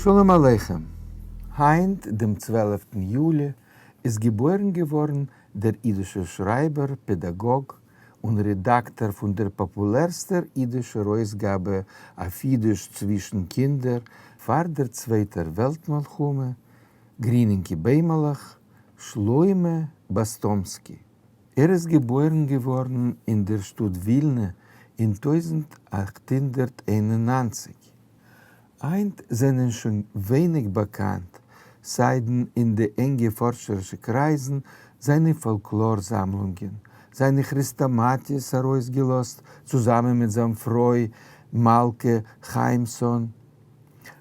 שלום עליכם! היינט דעם צוועלפטן יולי איז געבוירן געווארן דער אידישער שרייבער, פעדאגאג און רעדאקטאר פון דער פאפולערסטער אידישער אויסגאבע אויף אידיש צווישן קינדער פאר דער צווייטער וועלט מלחמה, גרינינקע ביימעלעך, שלמה באסטאמסקי. ער איז געבוירן געווארן אין דער שטאט ווילנע אין 1891. היינט זענען שוין ווייניג באקאנט, סיידן אין די ענגע פארשערישע קרייזן, זיינע פאלקלאר זאמלונגען, זיינע כרעסטאמאטיעס ארויסגעלאזט צוזאמען מיט זיין פרוי מלכה חיימסאן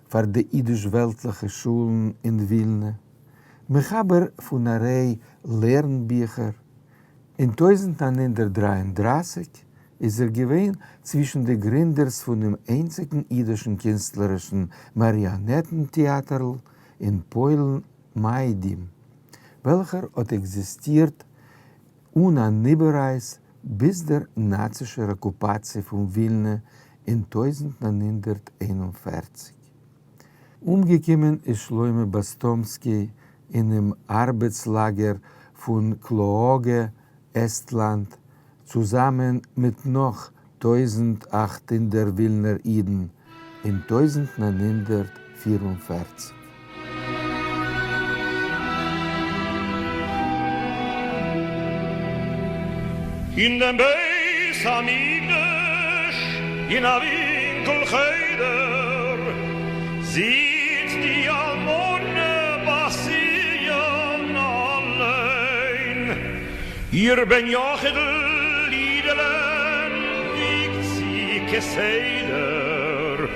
פאר די אידיש-וועלטליכע שולן אין ווילנע, מחבר פון א ריי לערן-ביכער. אין 1933 איז ער געווען צווישן די גרינדערס פונעם איינציגן אידישן קינסטלערישן מאריאנעטן-טעאטערל אין פוילן מיידים, וועלכער האט עקזיסטירט אן אן איבעררייס ביז דער נאצישער אקופאציע פון ווילנע אין 1941. אומגעקומען איז שלמה באסטאמסקי אינעם ארבעטס-לאגער פון קלאאגע, עסטלאנד, צוזאמען מיט נאך 1800 ווילנער אידן אין 1944. אין דעם בית המקדש אין א ווינקל חדר זיצט די אלמנה בת ציון אליין, איר בן יחיד'ל אידעלען וויגט זי כסדר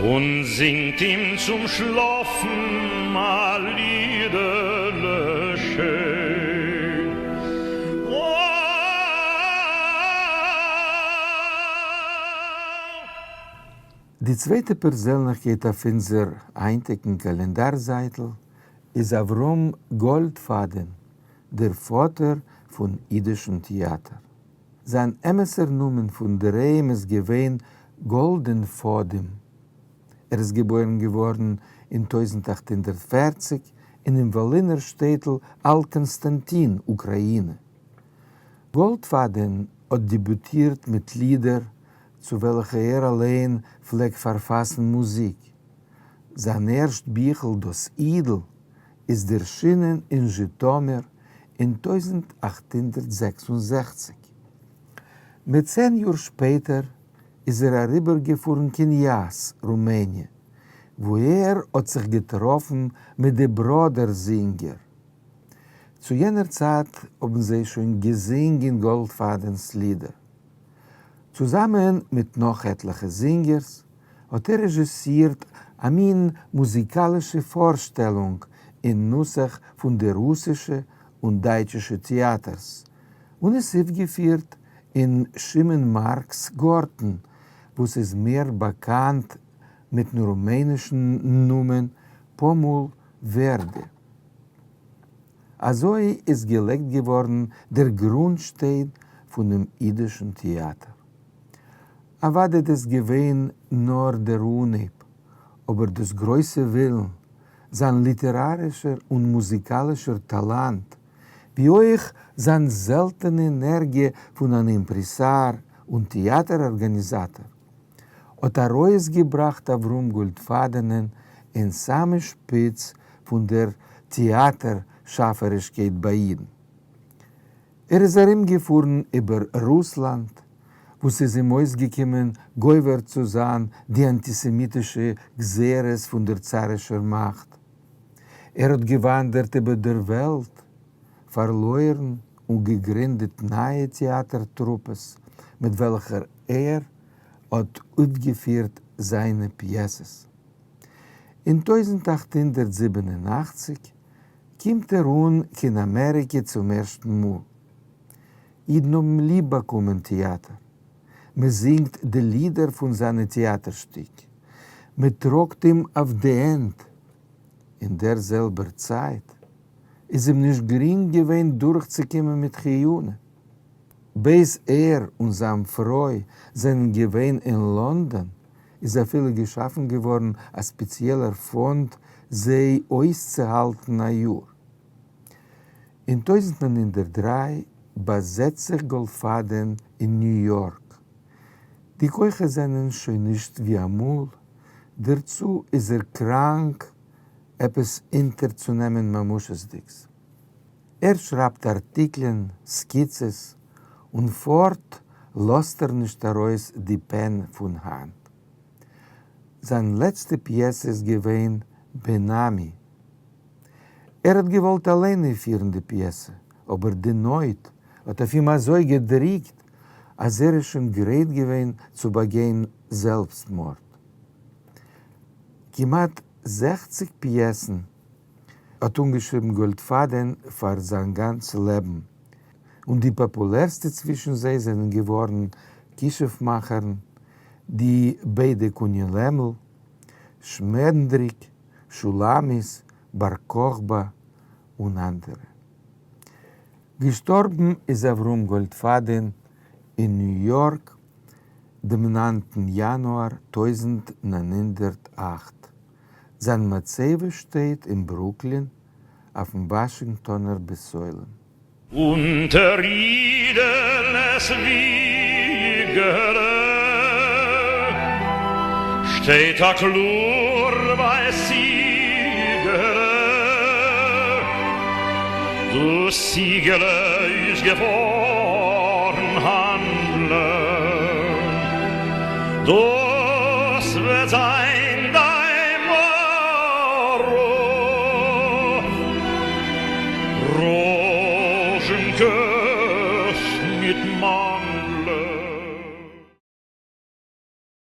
און זינגט אים צום שלאפן א לידעלע שיין. די צווייטע פערזענליכקייט אויף אונזער היינטיגן קאלענדאר זייטל איז אברהם גאלדפאדען, דער פאטער פון אידישן טעאטער. זיין אמת'ער נאמען פון דערהיים איז געווען גאלדענפאדים. ער איז געבוירן געווארן אין 1840 אינעם וואלינער שטעטל אלט-קאנסטאנטין, אוקראינע. גאלדפאדען האט דעביוטירט מיט לידער צו וועלכע ער אליין פלעגט פארפאסן מוזיק. זיין ערשט ביכל דאס אידל איז דערשינען אין זשיטאמיר אין 1866. מיט 10 יאר שפעטער איז ער אריבערגעפארן קיין יאס, רומעניע, וואו ער האט זיך געטראפן מיט די בראדער זינגער. צו יענער צייט האבן זיי שוין געזינגען גאלדפאדענ'ס לידער. צוזאמען מיט נאך עטליכע זינגערס האט ער רעזשיסירט א מין מוזיקאלישע פארשטעלונג אין נוסח פון די רוסישע און דייטשישע טעאטערס, און עס אויפגעפירט אין שמעון מארקס גארטן, וואס איז מער באקאנט מיטן רומענישן נאמען פאמול ווערדע. אזוי איז געלייגט געווארן דער גרונדשטיין פונעם אידישן טעאטער. אוודאי איז געווען נאר דער אנהייב, אבער דאס גרויסע ווילן, זיין ליטערארישער און מוזיקאלישער טאלאנט, ווי אויך זיין זעלטענע ענערגיע פון אן אימפרעסאר און טעאטער ארגאניזאטאר, האט ארויסגעבראכט אברהם גאלדפאדענען אין סאמע שפיץ פון דער טעאטער שאפערישקייט ביי אידן. ער איז ארומגעפארן איבער רוסלאנד, וואו ס'איז אים אויסגעקומען גובר צו זיין די אנטיסעמיטישע גזירות פון דער צארישער מאכט. ער האט געוואנדערט איבער דער וועלט, פארלוירן און געגרינדעט נייע טעאטער טרופעס מיט וועלכער ער האט אויפגעפירט זיינע פיעסעס. אין 1887 קומט ער אן קיין אמעריקע צום ערשטן מאל. אידן האבן ליב באקומען טעאטער. מען זינגט די לידער פון זיינע טעאטער שטיק. מען טראגט אים אויף די הענט. אין דער זעלבער צייט איז אים נישט גרינג געווען דורכצוקומען מיט חיונה. בעת ער און זיין פרוי זענען געווען אין לאנדאן. איז אפילו געשאפן געווארן א ספעציעלער פאנד זיי אויסצוהאלטן א יאר. אין 1903 באזעצט זיך גאלדפאדען אין ניו יארק. די כוחות זענען שוין נישט ווי אמאל, דערצו איז ער קראנק עפעס אונטערצונעמען ממשות'דיגס. ער שרייבט ארטיקלען, סקיצעס, און פארט לאזט ער נישט ארויס די פען פון האנט. זיין לעצטע פיעסע איז געווען בן עמי. ער האט געוואלט אליין אויפפירן די פיעסע, אבער די נויט האט אויף אים אזוי געדריקט אז ער איז שוין גרייט געווען צו באגיין זעלבסטמארד. כמעט 60 פיעסן האט אנגעשריבן גאלדפאדען פאר זיין גאנץ לעבן, און די פאפולערסטע צווישן זיי זענען געווארן כישוף-מאכערן, די ביידע קוני לעמל, שמענדריק, שולמית, בר כוכבא און אנדערע. געשטארבן איז אברהם גאלדפאדען אין ניו יארק דעם 9טן יאנואר 1908. זיין מצבה שטייט אין ברוקלין אויפן וואשינגטאנער בית עולם. אונטער אידענעס וויגעלע שטייט א קלאר ווייס ציגעלע, דאס ציגעלע איז געפארן האנדלען, דאס וועט זיין דיין מראה. ראזשינקעס מיט מאנדלען.